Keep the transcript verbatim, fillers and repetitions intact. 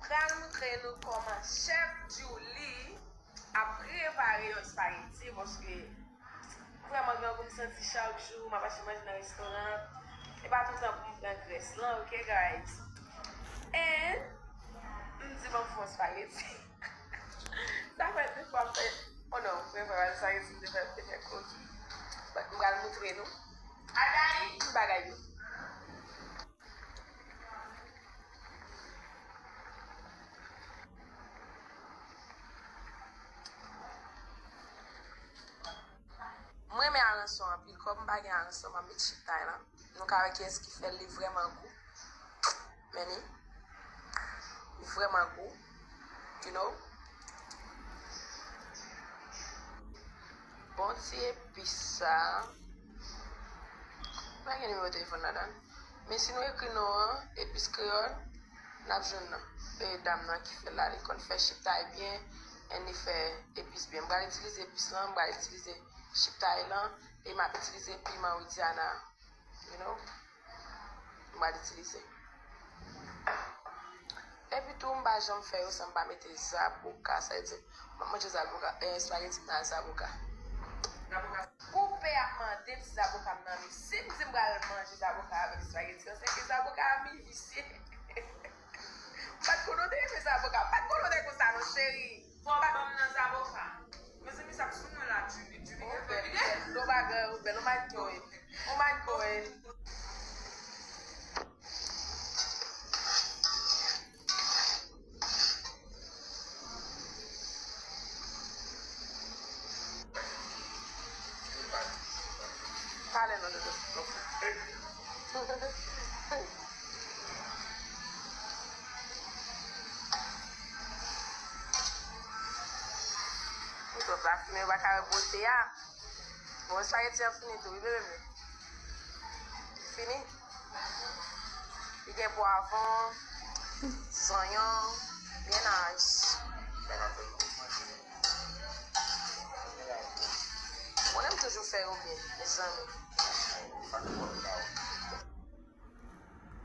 Pral montre nou kòman chèf Julie ap prepare yon espageti, paske vrèman gen gou m santi chak jou m ap achte manje nan restoran. E pa toutan pou m pran grès lan, ok guys? And m di ban m fè yon espageti. Sa fè de fwa m fè, oh non, prepare espageti m te fè, m te fè koki. But m pral montre nou bagay, bagay yo. M renmen aransyon anpil. Kòm m pa gen aransyon, m ap met chip tay lan. Nou ka wè kiyès ki fè l, li vrèman gou. Men li, li vrèman gou, you know. Bon ti epis sa. Pa gen nimewo telefòn ladan. Men si nou ekri non an, epis kreyòl, n ap jwenn nan. E dam nan ki fè l la, li konn fè chiptay byen, and li fè epis byen. M pral itilize epis lan, m pral itilize chiptay lan, e m ap itilize piman Widiana. You know? M pral itilize. Epi tou, m pa janm fè yo san m pa mete zaboka. Sa vle di, m ap manje zaboka, eh, espageti m nan zaboka. Koupe ap mande m si zaboka m nan mi. Si m di m pral manje zaboka avèk espageti an, se ke zaboka a mi visye. M pa t konnen w te renmen zaboka. M pa t konnen w te konsa non, cheri. Fò w ban m nan zaboka. Mezanmi, sa k sou mwen la, Julie. Julie gen fè lide. Ou bèl, ou bèl, ou bagay, ou bèl, ou magnifique. Ou magnifique. Pale non, Dodo. Ou twò pa fimen, yo pa ka wè bote a. Bon, espageti an fini tou, wi, bebe m yo. Fini. Li gen pwavwon, zonyon, byen nice. Bèl anpil. Mwen menm toujou fè yo byen, mezanmi.